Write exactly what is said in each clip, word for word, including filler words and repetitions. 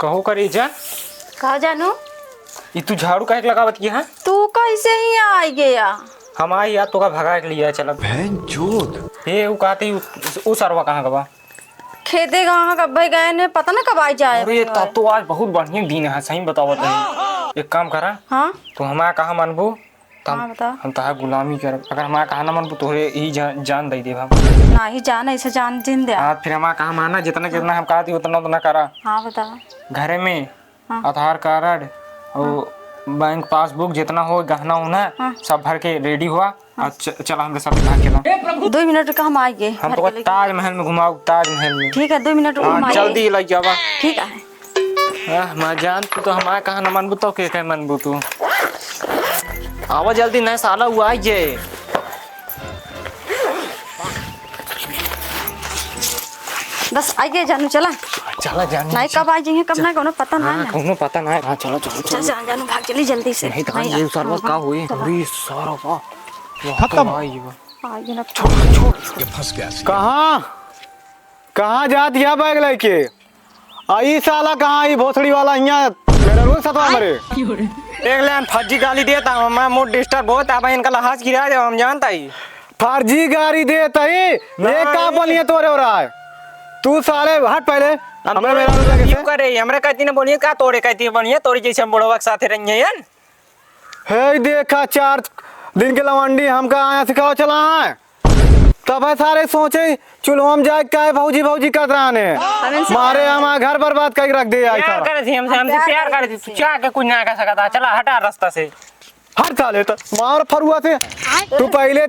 कहो करेजा। का जानू? ई तू झाड़ू काहे के लगावत की है? तू कैसे ही आइ गया? हम आई यार, तोका भगा के लिया चला। बहन चोद। ए, उ कहते ही उ, उ सरवा कहाँ गवा? खेते कहाँ कब भाई गए ने, पता ना कब आई जाए अरे, भाई। तब तो आज बहुत बढ़िया दिन है, सही बतावत है। एक काम करा। हाँ? तू हमारा कहाँ मानबू? त हम, हाँ, बता। हम तहार गुलामी करब। अगर हमारा कहा ना मनबू, तोहरे ही जा-, जान दे देब हम। नाही जान, ऐसे जान जिन दे। हाँ, फिर हमारा कहा माना, जितना, जितना हम कहा थी, उतना, उतना करा। हाँ, बता। घरे में हाँ। आधार कार्ड और हाँ। बैंक पासबुक, जितना हो, गहना उहना, हाँ। सब भर के रेडी हुआ। हाँ। और च-, चला हमरे साथ भाग चला। दो मिनट का हम आइए, हम घर तो के लेके। ताजमहल में घुमाओ, ताजमहल में। ठीक है, दो मिनट हाँ, रुको, हम आइए। जल्दी लग जावा। ठीक है। आह, माँ जान, तू तो हमारा कहा ना मनबू, तो के, के मनबू तू? आवा जल्दी, नहीं साला, वो आई जे। बस, आई गए जानू, चला। चला जानू, नहीं, चल। कब आई जाइए, कब चल। ना, कोनो पता ना हाँ, है। कोनो पता ना है। हाँ, चलो, चलो, चल, चलो। जा, जानू, भाग चली जल्दी से। नहीं तो नहीं, ये हाँ, सरवा हाँ, का हुई? चला। अरे, सरवा। खत्म। आई वो। आई ना। छोड़, छोड़। ये फंस गया। कहाँ? कहाँ जात गया बैग लेके? आ, ई साला कहाँ, ई भोसड़ी वाला हियाँ मेरे रोज सतवा मरे। एक लाइन फर्जी गाली देता हूँ, मैं मूड डिस्टर्ब होता, अब इनका लहाज गिरा दे, हम जानता ही। फर्जी गाली देता ही? ये नहीं। का बोलिए तोरे हो रहा है? तू साले हट पहले, हम हमें तो मेरा रोज लगे क्यों से। करे, हमरा कहती ना बोलिए, का तोरे कहती है बोलिए, तोरी जैसे हम बुढ़वा के साथ रहिए यार। हे देखा, चार दिन के लवंडी हमका आया सिखाओ चला है। तब है सारे सोचे, चूल्हो में जाए काहे भौजी भौजी करत रहने। हमें से मारे हमारा घर बर्बाद करके रख दे आई प्यार सारा। करे थी हमसे, हमसे प्यार प्यार करे करे थी। थी। तू क्या के कुछ ना कर सकता, चला हटा रास्ता से। हर साले तो मार फरुआ से। तू पहले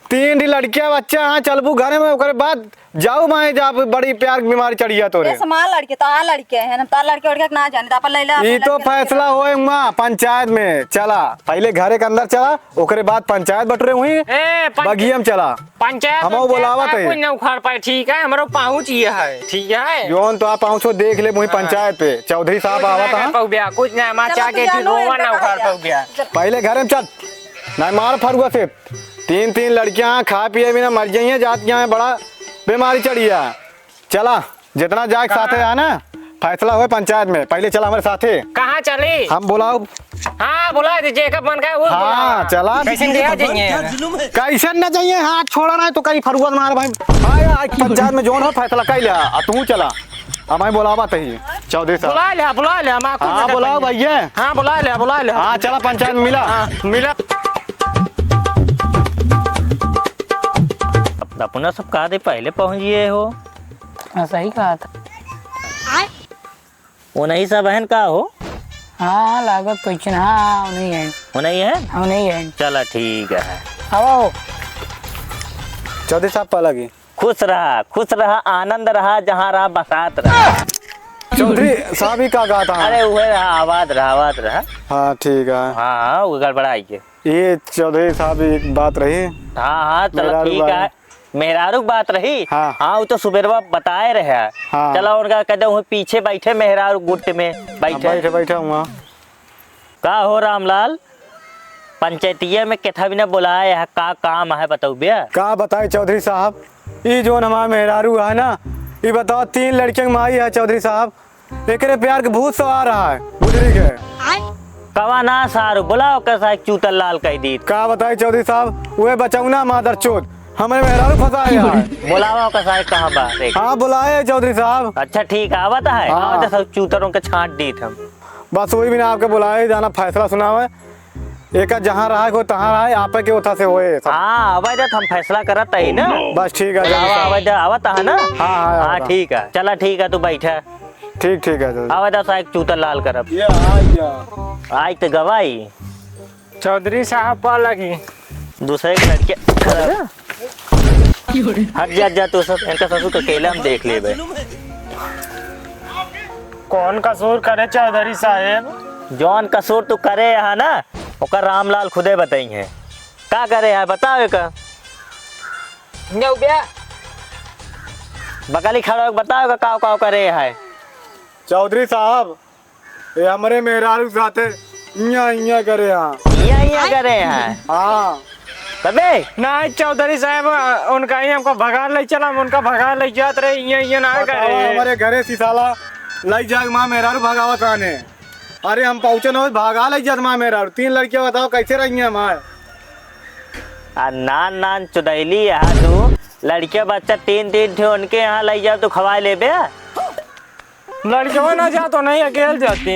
तीन ठी लड़कियां बच्चा हाँ चलबू घरे में, ओकरे बाद जाऊ माए जा बड़ी प्यार की बीमारी चढ़िया तोरे। ये समार लड़के, तो आ लड़के हैं, हम तो आ लड़के उड़के ना जाने, तो अपन ले ले, ई अपन तो लड़के फैसला होए हुआ पंचायत में। चला, पहले घरे के अंदर चला, ओकरे बाद पंचायत बटुरे हुई, ए, पंच-, बगिया में चला। पंचायत हमहू में बोलावत का है। कुछ ना उखाड़ पाए, ठीक है, हमरो पहुँच ये है, ठीक है। जौन तो आप पहुँचो, देख ले मुही हाँ। पंचायत पे, चौधरी साहब कुछ ना आवत कर हैं। पाऊ बे, कुछ ना, हमार चलो, चाह तू के जा ठीक लो, रोवा इनका ना उखाड़ कहा पाऊ बे। जा। पहले घरे में चल, नहीं मार फरुआ से। तीन तीन लड़कियां खा पिए बिना मर जाइए, जात यहाँ बड़ा बीमारी चढ़िया। चला, जितना जाए के साथे कहाँ? है ना, फैसला होए पंचायत में। पहले चला हमारे साथे। कहाँ चली? हम बुलाओ। हाँ, बुला दीजिए, कब मन का वो हाँ, बुलावा। चला। कैसे दिया जाइए? कैसे न जाइए? हाथ छोड़ा ना तो कहीं फरुआ मार भाई। हाँ यार, आज पंचायत में जोन हो फैसला कर लिया, आ तू चला। हमारे बुलावा तही, चौधरी साहब। बुला ले, बुला ले, हम आपको हाँ, जगह बुलाओ पे। भैया। हाँ, बुला ले, बुला ले। हाँ, चला पंचायत में मिला। हाँ, मिला। अपना सब कहा दे, पहले पहुँच गए हो। हाँ, सही कहा था। वो नहीं सब बहन का हो? हाँ, हाँ, लागत कोई चीज, हाँ, हाँ, वो नहीं है। वो नहीं है? हाँ, वो नहीं है। चला, ठीक है। आओ। चौधरी साहब, पलगी। खुश रहा, खुश रहा, आनंद रहा, जहाँ रहा, बसात रहा। चौधरी साहब ही का कहा था? अरे, उहे रहा, आबाद रहा, आबाद रहा। हाँ, ठीक है। हाँ, हाँ, वो गड़बड़ाई के। ये चौधरी साहब, एक बात रही। हाँ, हाँ, चलो, मेहरारू ठीक बात है। है। मेहरारू के बात रही। हाँ। हाँ, वो तो सुबेरवा बताए रहे। हाँ। चलो, उनका कह दे, वहीं पीछे बैठे मेहरारू गुट में हाँ, बैठे। बैठे, बैठे हुआ। का हो रामलाल, पंचायतिया में केथा बिना बुलाए है, का काम है बताओ बे? का बताई चौधरी साहब, ई जोन हमार मेहरारू है ना, ई बताओ, तीन लड़कियन के माई है चौधरी साहब, एकरे प्यार के भूत सवार रहा है, बुझली के? कवा ना सारू, बुलाओ कैसा एक चूतल लाल कह दी। का बताई चौधरी साहब, उहे बचौना मादर चोद, हमरे मेहरारू फंसाए है। बुलावा कैसा एक कहाँ बा, देख। हाँ, बुलाए चौधरी साहब। अच्छा ठीक है, आवत है, हाँ। आवत है, सब चूतरों के छांट दीत हम। बस वही बिना आपके बुलाए, जाना फैसला सुनावे। एका जहाँ रहा को तहाँ रहा, आपे के ओथा से होए सब। हाँ, आवे दे, हम फैसला करत ही ना। बस ठीक है, जल्दी आवा, से। आवे दे, आवत है ना? हाँ, हाँ, हाँ, आवत है। ठीक है, चला ठीक है, तू बैठा। ठीक, ठीक है, जल्दी। आवे दे, साहब, चूतर लाल करब। ये आ गया। आज तो गवाई। चौधरी साहब पा लगी। दूसरे के लड़के। हट जा, जा तू सब, इनका ससुर का अकेला हम देख लेबे। कौन कसूर करे चौधरी साहेब? जौन कसूर तू करे है ना, ओकर रामलाल खुदे बताई है। का करे है बताओ एक। बगली खड़ा होके बताओ एक, काव काव करे है। चौधरी साहब, ये हमरे मेहरारू के साथे इयां इयां करे है। इयां इयां करे है? हाँ। अबे! नाहीं चौधरी साहब, उनका ही हमका भगा लइ चला, हम उनका भगा लइ जात रहे, इये, इये ना बतावा, करे। हमरे घरे से साला लइ जाके माँ मेहरारू भगावत आने। अरे हम पहुँचे न हो, भगा लइ जात माँ मेहरारू। तीन लड़कियाँ बताओ कैसे रही हैं हमार? आ नान नान चुदैली यहाँ तू, लड़कियाँ बच्चा तीन तीन ठे उनके यहाँ लइ जाओ तू खवाए लेबे। लड़कियों ना जात हो, नहीं अकेल जाती।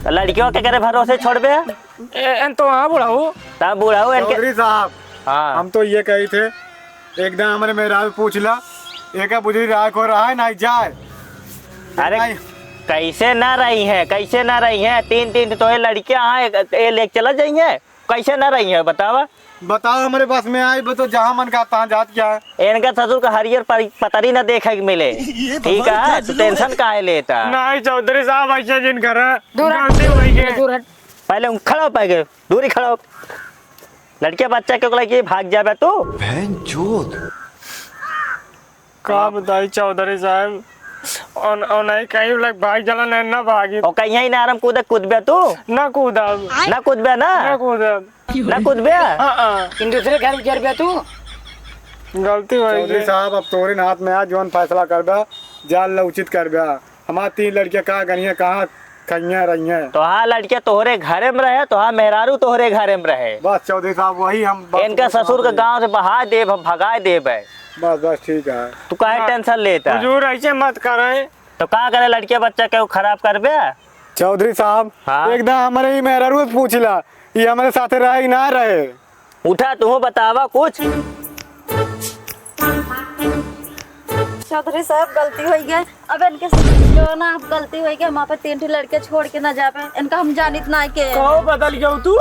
तो लड़कियों के करे भरोसे छोड़बे? ए, एन तो हाँ बुढ़ऊ। ता बुढ़ऊ एनके चौधरी साहब, हाँ। हम तो ये कही थे, एकदम हमरे मेहरारू पूछ ला, एका बुझी राख हो रहा है, नहीं जाए। अरे, नहीं। कैसे ना रही है, कैसे ना रही है? तीन, तीन तो ये लड़कियां हैं, एक, ये लेके चला जाइए, कैसे ना रही है, बतावा? बताओ, हमरे बस में आई, वो तो जहाँ मन का तहाँ जात क्या है? इनका ससुर का हरियर परी-, पतरी ना देखे के मिले। ये ठीक भगवान है, का तू tension काहे लेता? नहीं चौधरी साहब, ऐसे जिन करा, दूर हट, गलती हो गई है। दूर हट। पहले उन खड़ा हो, पहले दूरी खड़ा हो। लड़के बच्चा के लगे भाग जाबे तू। बहन चोद। का बताई चौधरी साहब, उन, उन्हें कहीं लग भाग जाला, नहीं ना भागी। और कहीं ही ना आराम कूदे, कूदबे तू? ना कूदब। ना कूदबे ना? ना कूदब। ना कूदबे? हाँ, हाँ। इन दूसरे घर में चढ़बे तू? गलती हो चौधरी गई। साहब, अब तोरे हाथ में आ, जौन फैसला करबे, जान ला उचित करबे। हमार तीन लड़कियां कहाँ गनिया, कहाँ खइया रही हैं? तोहार लड़कियां तोहरे घरे में रहे, तोहार मेहरारू तोहरे घरे में रहे। बस चौधरी साहब, वही हम बस इनका वही ससुर के समझ गांव से बहा देब, हम भगाए देब है। बस, बस, ठीक है। तू काहे ना, tension लेता? हुजूर, ऐसे मत करें। तो का करे, लड़कियां बच्चा के खराब करबे? चौधरी साहब, हाँ? एकदम हमरे ही मेहरारू से पूछ ला, ये हमरे साथे रहे कि ना रहे? उठा, तू बतावा कुछ। चौधरी साहब, गलती होइ गई। अब इनके से जो ना, अब गलती होइ गई, हम आपन तीन ठे लड़के छोड़ के ना जाबे। इनका हम जानित ना के। कहो बदल गयो तू?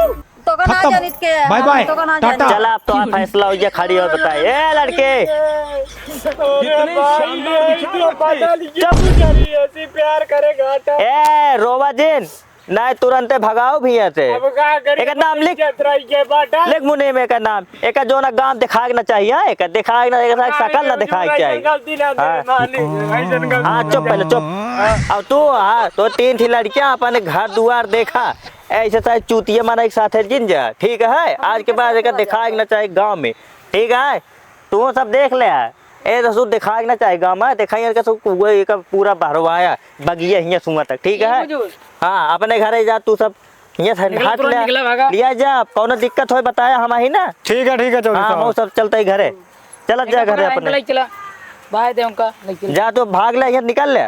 तो का ना खत्म। जानित के? Bye bye। तो का ना टाटा। जानित। चला, अब तो फैसला होइ गया, खड़ी और बताए। ए लड़के। अरे भाई, ये तो बदल गया। चुप। तू जरी ऐसी प्यार करेगा तो। ए रोवा जिन। नहीं, तुरंते भगाओ भैया से। अब का करी? एकर नाम लिख। जतराई के बाटा। लिख मुने में एकर नाम। एकर जो ना गांव दिखाए के ना चाहिए, हाँ? एकर दिखाए के ना, एकर हाँ, शकल ना एकर दिखाए के चाहिए। गलती ना हाँ। दे, मालिक, ऐसन गलती हाँ, ना चुप दे। पहले, चुप। अब तू, हाँ, तो तीन ठी लड़कियां अपने घर दुआर देखा, ऐसे चाहे चूतिया मारा एक साथे जिन जा, ठीक है? आज के बाद एकर दिखाए के ना चाहिए गांव में, ठीक है? तू सब देख ले, ए ससुर, दिखाए के ना चाहे गाँव में, देखाई इनका सब कुगो, एका पूरा भरवाया, बगिया हियाँ सुआ तक, ठीक है? हुजूर। हाँ, अपने घरे जा, तू सब हियाँ से निकला, हट तुरंत ले, निकला, भागा। लिया जा, कौनो दिक्कत होए बताया हम ही ना। ठीक है, ठीक है, चौधरी हाँ, साहब। वो सब चलता ही घरे, चलत जा इनका घरे पकड़ा, अपने। इनका ले चला, भाई दे उनका, ले चला। जा, तू भाग ले, हियाँ निकल ले।